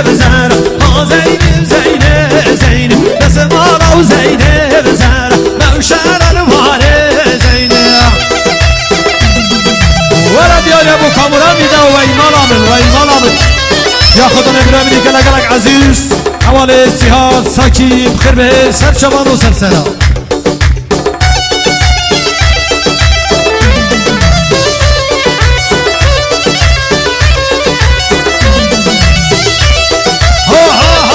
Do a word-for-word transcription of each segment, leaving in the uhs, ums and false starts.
Zehra, ha Zeynep, Zeynep, Zeynep, destmala û Zeynep, Zehra, mewşera li warê Zeynep. Were diyar hebû kamera mî de wey mala min, wey mala min. Ya Xwedê bira min gelek gelek ezîz. Hevalê Sîhat, Sakî, bi xêr bê, ser çavan û ser sera. Ha, ha,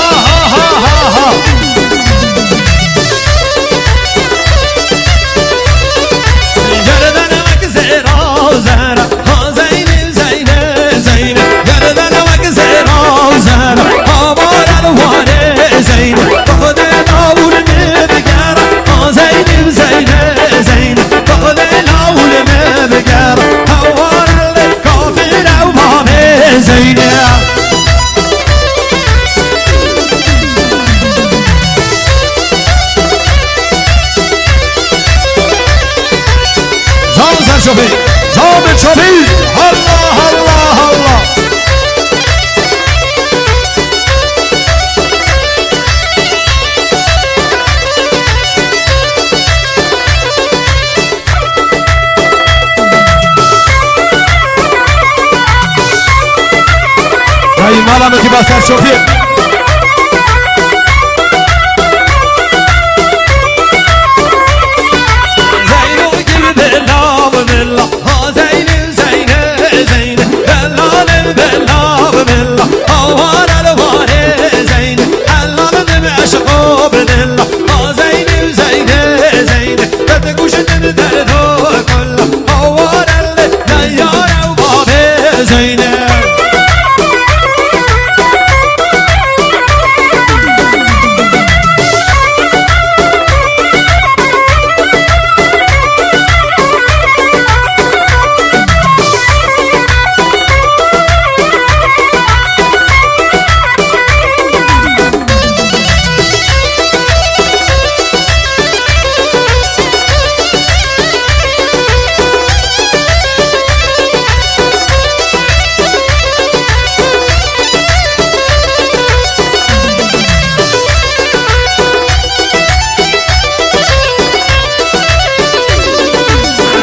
ha. Gerdene wek zehra, zehra, ha Zeynep, Zeynep, Zeynep. Gerdene wek zehra, zehra, ha bara li warê Zeynep. Bi Xwedê lawul min bigera, ha Zeynep, Zeynep, Zeynep. Bi Xwedê lawul min bigera, hewara li kafir ew bavê Zeynep. Can ser şofî, can şofî. Allah, Allah, Allah. Hey, mala min kî ba ser şofî. Zeyno gir bela, bela. Ha Zeynep, Zeynep, Zeynep, bela, bela, bela, bela. Awara li warê Zeynep, ella min eşqo bidilla. Ha Zeynep, Zeynep, Zeynep, te diguştin derdo kulla. Awara li diyare û babê Zeynep.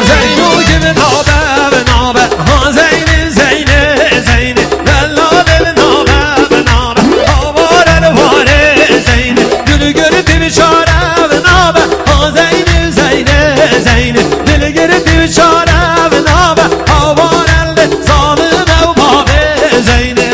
Zeyno gir nabe, nabe, ha Zeynep, Zeynep, Zeynep. Delal ev nabe, nabe, aware li warê Zeynep. Gül gül bir çare nabe, ha Zeynep, Zeynep, Zeynep. Gül gül bir çare nabe, aware li zalim ew babê Zeynep.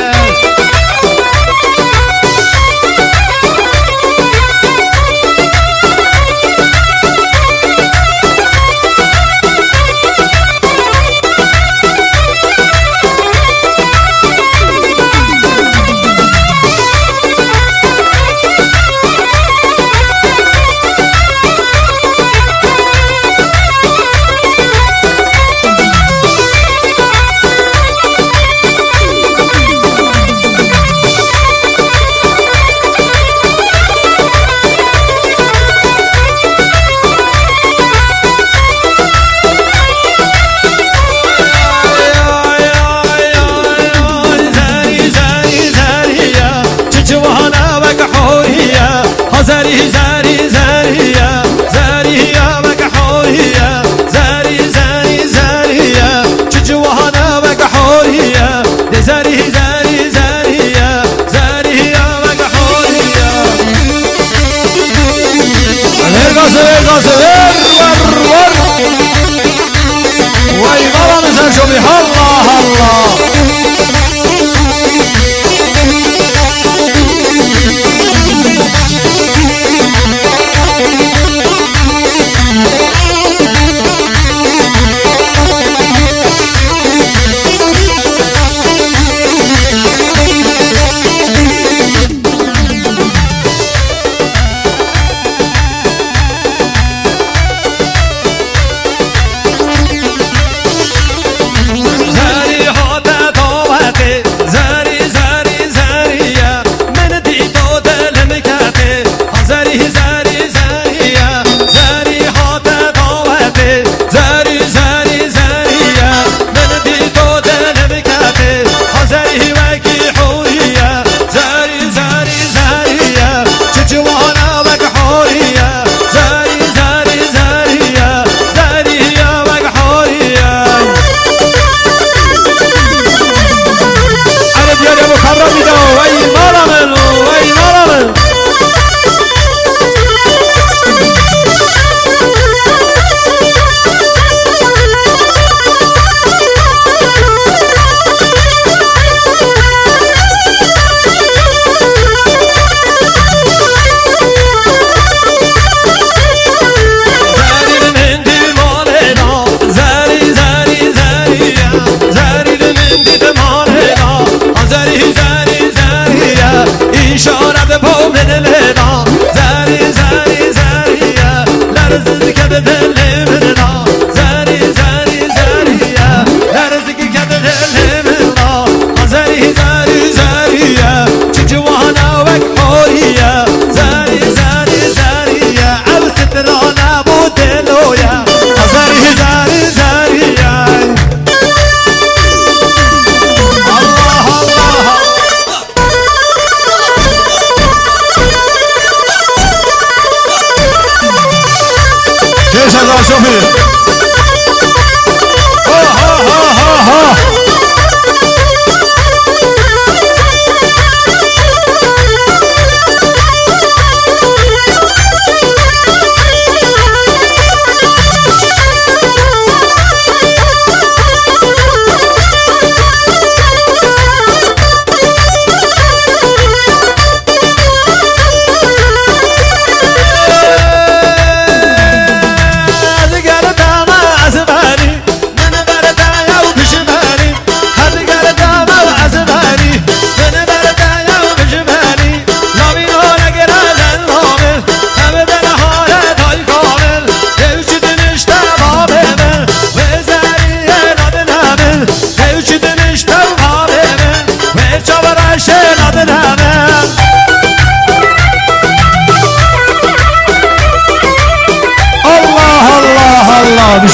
Zerî, zerî, zerî ya, çiçi wahana wek horiya. Ha zerî, zerî, zerî ya, zerî ya wek horiya. Zerî, zerî, zerî ya, çiçi wahana wek horiya. De zerî, zerî, zerî ya, zerî ya wek horiya. Ver gazı, ver gazı, ver, ver, ver. Vay baba, ne sen şobi, Allah Allah.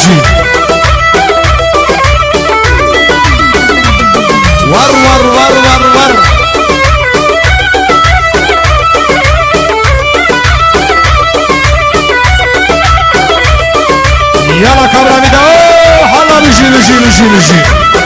War, war, war, war, war. Yala kamera bir daha. Oh, hala bir jü, bir jü, bir jü, bir jü.